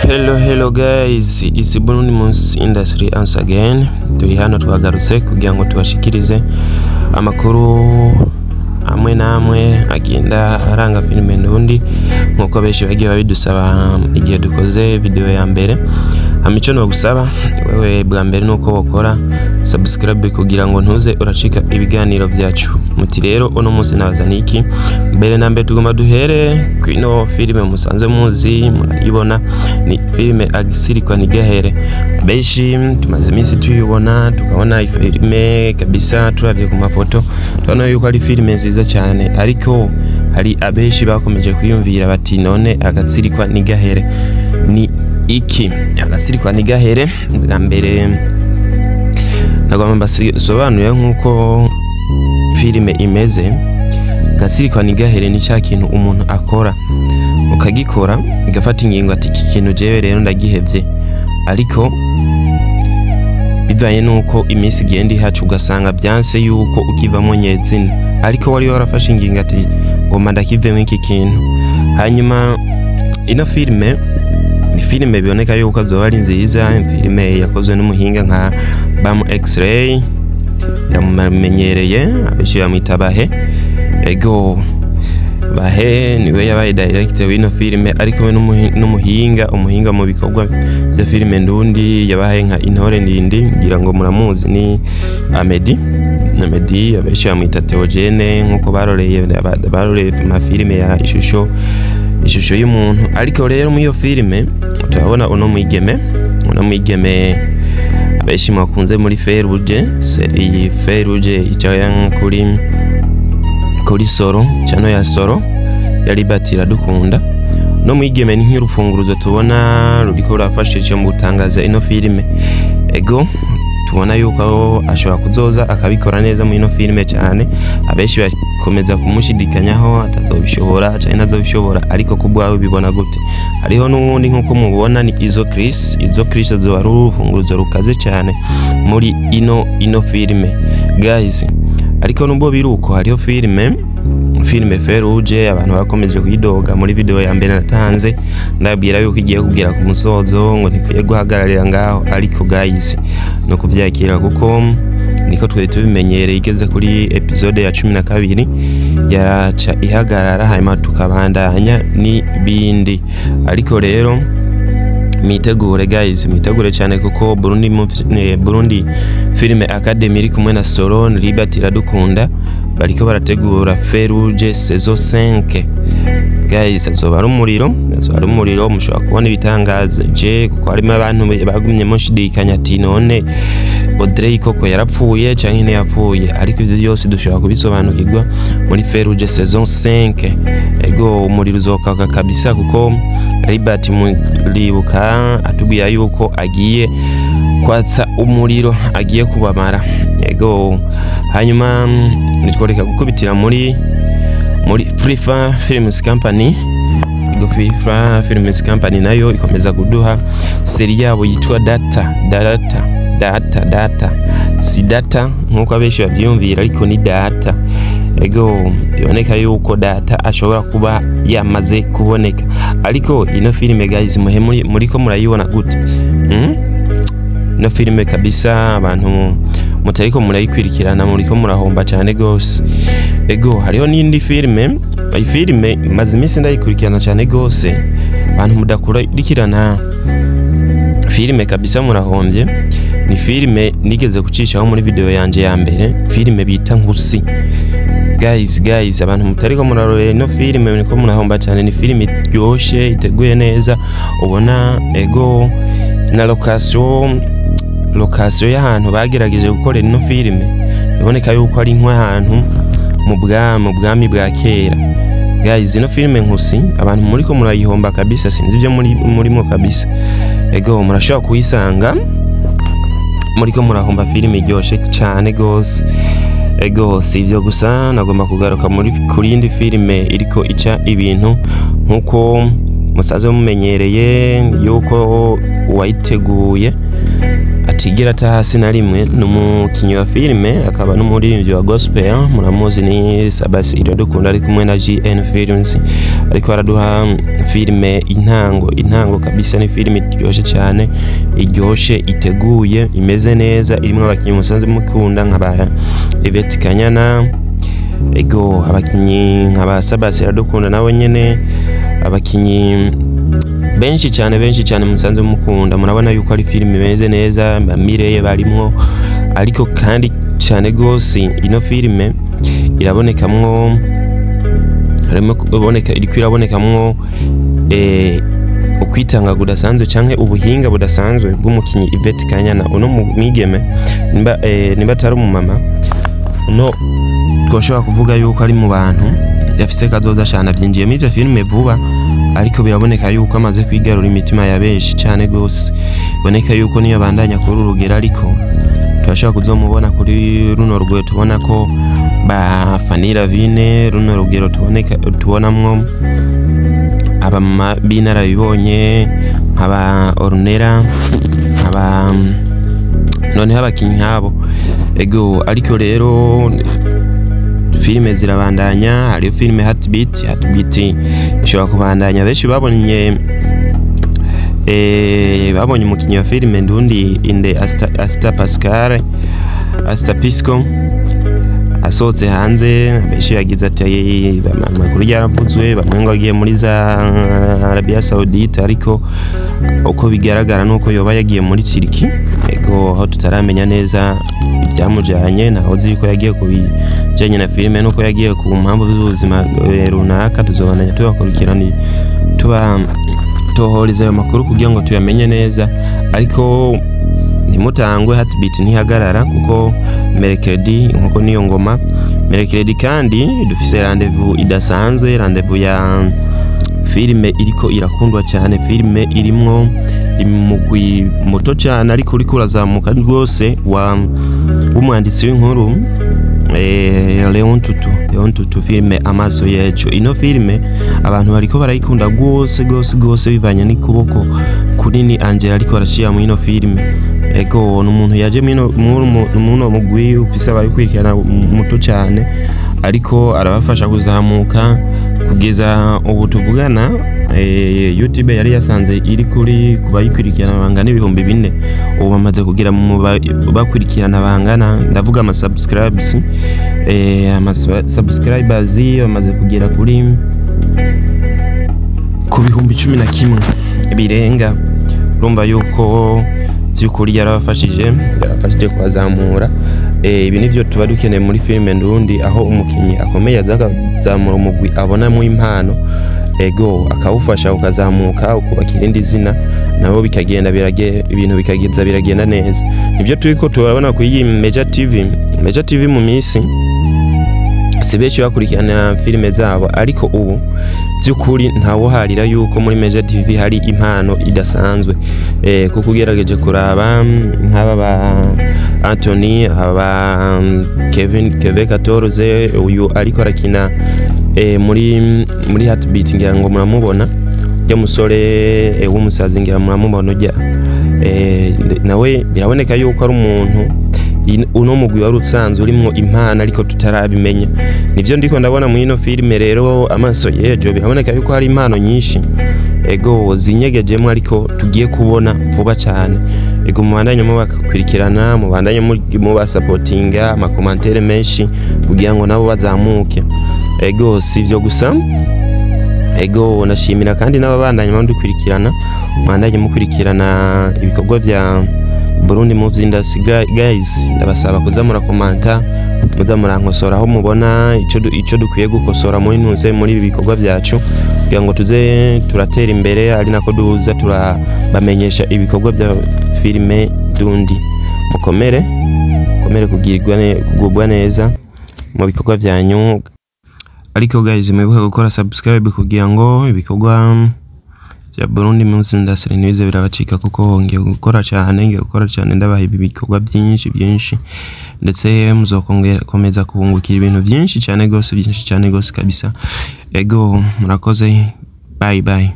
Hello, hello guys, it's Burundi Munsi Industry once again. Turi hano twagarutse kugira ngo tubashikirize amakuru amwe n'amwe agenda aranga filime ndundi, nkuko benshi bagiye babidusaba igihe dukoze video ya mbere. Hama ico nogusaba wewe bwa mbere nuko wokora subscribe kugira ngo ntuze uracika ibiganiro vyacu. Muti rero uno munsi nabazaniye iki? Mbere na mbere tugomba duhere kwino filime musanzwe muzi, murayibona, ni filime Agisirikwa Ntigahere. Benshi tumaze iminsi tuyibona, tukabona filime kabisa, turavye ku mafoto turabona yuko ari filime nziza cyane, ariko hari abenshi bakomeje kwiyumvira bati: "None Agatsirikwa Ntigahere ni iki?" Agatsirikwa Ntigahere, bwa mbere nagomba mbasobanurire nk'uko filime imeze. Agatsirikwa Ntigahere ni ca kintu umuntu akora, ukagikora, ugafata ingingo ati: "Iki kintu jewe rero ndagihevye," ariko bivanye nuko iminsi igenda ihaca, ugasanga byanse yuko ukivamo nyezina, ariko wari warafashe ingingo ati: "Ngomba ndakivemo iki kintu." Hanyuma ino filime ni filime biboneka yuko azoba ari nziza, filime yakozwe n'umuhinga nka Bam X-Ray, yamumenyereye, abenshi bamwita Bahe. Ego, Bahe niwe yabaye director w'ino filime, ariko we n'umuhinga, umuhinga mu bikorwa vya filime ndundi, yabaye nka Intore Ndindi, ngira ngo muramuzi, ni Amedi. Amedi abenshi bamwita Theogene, nkuko baroreye amafilime ya Ishusho y'umuntu. Ariko rero muri iyo filime turabona uno mwigeme abenshi mwakunze muri Feruje, série Feruje icaye kuri Soro, channel ya Soro ya Liberty Iradukunda. No mwigeme ni nk'urufunguruzo tubona ruriko rurafasha mu gutangaza ino filime. Ego, tubona yuko ashobora kuzoza akabikora neza muri ino filime cyane. Abenshi bakomeza kumushidikanyaho atazobishobora canke ntazobishobora, ariko ku bwawe bibona gute? Hariho n'uwundi nk'uko mubona, ni Izo Chris. Izo Chris azoba ari urufunguruzo rukaze cyane muri ino filime, guys. Ariko nubwo biruko, hariho filime Feruje abantu bakomeje kuyidoga. Muri video ya mbere natanze ndabwira yuko igiye kugera ku musozo, ngo ntikwiye guhagararira ngaho, ariko guys, no kuvyakira kuko niko twari tubimenyereye, igeze kuri episode ya 12 yaraca ihagarara, hanyuma tukabandanya n'ibindi. Ariko rero mwitegure guys, mwitegure cyane, kuko Burundi Film Academy iri kumwe na Solo Liberty Iradukunda bariko barategura Feruje saison 5. Guys, azoba ari umuriro, azoba ari umuriro, mushobora kubona ibitangaje, je kuko harimo abantu bagumye mushidikanya ati: "None Audrey koko yarapfuye canke ntiyapfuye?" Ariko ivyo byose dushobora kubisobanukirwa muri Feruje saison 5. Ego, umuriro uzokaka kabisa, kuko Libert muribuka atubwira yuko agiye kwatsa umuriro, agiye kubamara. Ego, hanyuma nitworeka gukubitira muri Free Films Company. Ego, Free Films Company nayo ikomeza kuduha série yabo yitwa Data. Data, Data, Data, si data nkuko abenshi babyiyumvira, ariko ni Data. Ego, biboneka yuko Data ashobora kuba yamaze kuboneka. Ariko ino filime guys, muhe muriko murayibona gute? Ino filime kabisa, abantu mutariko murayikwirikirana muriko murahomba cyane gose. Ego, hariho n'indi filime, iyi filime maze iminsi ndayikurikirana cyane gose. Abantu mudakurikirana filime kabisa murahombye. Ni filime nigeze gucishaho muri video yanje ya mbere, filime bita Nkusi. Guys, guys, abantu mutariko murarorera ino filime muriko murahomba cyane. Ni filime iryoshe, iteguye neza, ubona ego na location y'ahantu bagerageje gukorera ino filime, biboneka yuko ari nk'ahantu mu bwami bwa kera. Guys, ino filime Nkusi abantu muriko murayihomba kabisa, sinzi ibyo muri murimo kabisa. Ego, murashobora kuyisanga muriko murahomba filime iryoshe cyane gose. Ego, si ibyo gusa, nagomba kugaruka muri kuri yindi filime iriko ica ibintu, nkuko musaze mumenyereye yuko uwayiteguye Atigera ata hasi na rimwe. Ni umukinnyi wa filime akaba n'umuririmbyi wa gospel, muramuzi ni Sabasi Iradukunda, ari kumwe na GN Films, ariko araduha filime Intango. Intango kabisa ni filime iryoshe cyane, iryoshe, iteguye, imeze neza, irimo abakinnyi musanzwe mukunda nka ba Yvette Kanyana, ego abakinnyi nka ba Sabasi Iradukunda nabo nyene, abakinnyi benshi cyane, benshi cyane musanzwe mukunda. Murabona yuko ari filime imeze neza, bamireye barimwo, ariko kandi cyane gose ino filime irabonekamwo, harimo kuboneka, iriko irabonekamwo ukwitanga kudasanzwe canke ubuhinga budasanzwe bw'umukinyi Yvette Kanyana. Uno mwigeme nimba atari umumama, uno twoshobora kuvuga yuko ari mu bantu yafise kazoza cyane. Avyinjiye muri izo filime vuba, ariko biraboneka yuko amaze kwigarura imitima ya benshi cyane gose. Boneka yuko niyo bandanya kuri urugero, ariko turashobora kuzomubona kuri runo rugero tubona ko ba Fanny Lavine, runo rugero tuboneka tubonamwo abamama b'inararibonye nk'aba Ornella, nk'aba noneho abakinyi nk'abo. Ego, ariko rero filime zirabandanya. Hariyo filime Heartbeat. Heartbeat ishobora kubandanya. Benshi babonye babonye umukinyi wa filime ndundi inde Asta Pascal, Asta Pisco asohotse hanze, benshi yagize ati amakuru yaravuzwe, bamwe ngo agiye muri za Arabia Saudite, ariko uko bigaragara nuko yoba yagiye muri Turkey. Ego, aho tutaramenya neza ibyamujanye, ntaho uzi yuko yagiye ku bijanye na filime nuko yagiye ku mpamvu z'ubuzima runaka. Tuzobandanya tubakurikirana, tuba tohoreza ayo makuru kugira ngo tuyamenye neza, ariko ntimutangwe, Heartbeat ntihagarara kuko mercredi inkoko niyo ngoma. Mercredi kandi dufise rendez-vous idasanzwe, rendez-vous ya filime iriko irakundwa cyane, filime irimwo imugwi muto cyane ariko uriko urazamuka rwose wa w'umwanditsi w'inkuru Leon Tutu. Leon Tutu, filime Amaso Yejo. Ino filime abantu bariko barayikunda gose gose gose, bivanye n'ikuboko kunini Angela ariko arashira mu ino filime. Ego, ni umuntu yaje muno mugwi ufise abayikurikirana muto cyane, ariko arabafasha kuzamuka kugeza ubu tuvugana. YouTube yari yasanze iri kuri kubayikurikirana bangana 4000, ubu bamaze kugira mu bakurikirana bangana, ndavuga ama subscribes, ama subscribers bamaze kugera kuri ku 11,000 birenga. Urumva yuko by'ukuri yarabafashije kubazamura. Ibi nivyo tuba dukeneye muri filime ndundi, aho umukinyi akomeye aza akazamura umugwi abonamo impano, ego akawufasha ukazamuka, ukubaka irindi zina, nabo bikagenda birage, ibintu bikageza biragenda neza. Nivyo turiko turabona ku iyi Meja TV. Meja TV mu minsi si benshi bakurikirana filime zabo, ariko ubu by'ukuri ntawuharira yuko muri Meja TV hari impano idasanzwe, kuko ugerageje kuraba nk'aba ba Anthony, aba Kevin, Keve 14, uyu ariko arakina muri Heartbeat, ngira ngo muramubona ujya musore w'umusazi, ngira muramubona ujya nawe biraboneka yuko ari umuntu uno mugwi wari usanzwe urimwo impano ariko tutarabimenya. Nivyo ndiko ndabona mu ino filime rero Amaso Yejo, biraboneka yuko hari impano nyinshi, ego zinyegejemo, ariko tugiye kubona vuba cyane. Ego, mubandanye mubakurikirana, mubandanye mubasapotinga amakomantere menshi kugira ngo nabo bazamuke. Ego, si ivyo gusa. Ego, ndashimira kandi n'ababandanye badukurikirana, mubandanye mukurikirana ibikorwa vya Burundi Movies Industry. Guys, ndabasaba kuza murakomanta, muza murankosora aho mubona ico dukwiye gukosora muri ntuze muri ibi bikorwa vyacu, kugira ngo tuze turatera imbere, ari nako duza turabamenyesha ibikorwa vya filime dundi. Mukomere, mukomere kugubwa neza mu bikorwa vyanyu. Ariko guys, mwibuke gukora subscribe kugira ngo ibikorwa vya Burundi Movies Industry ntibize birabacika, kuko ngiye gukora cyane, ngiye gukora cyane, ndabaha ibi bikorwa byinshi byinshi, ndetse muzokomeza kubungukira ibintu byinshi cyane gose, byinshi cyane gose kabisa. Ego, murakoze, bye bye.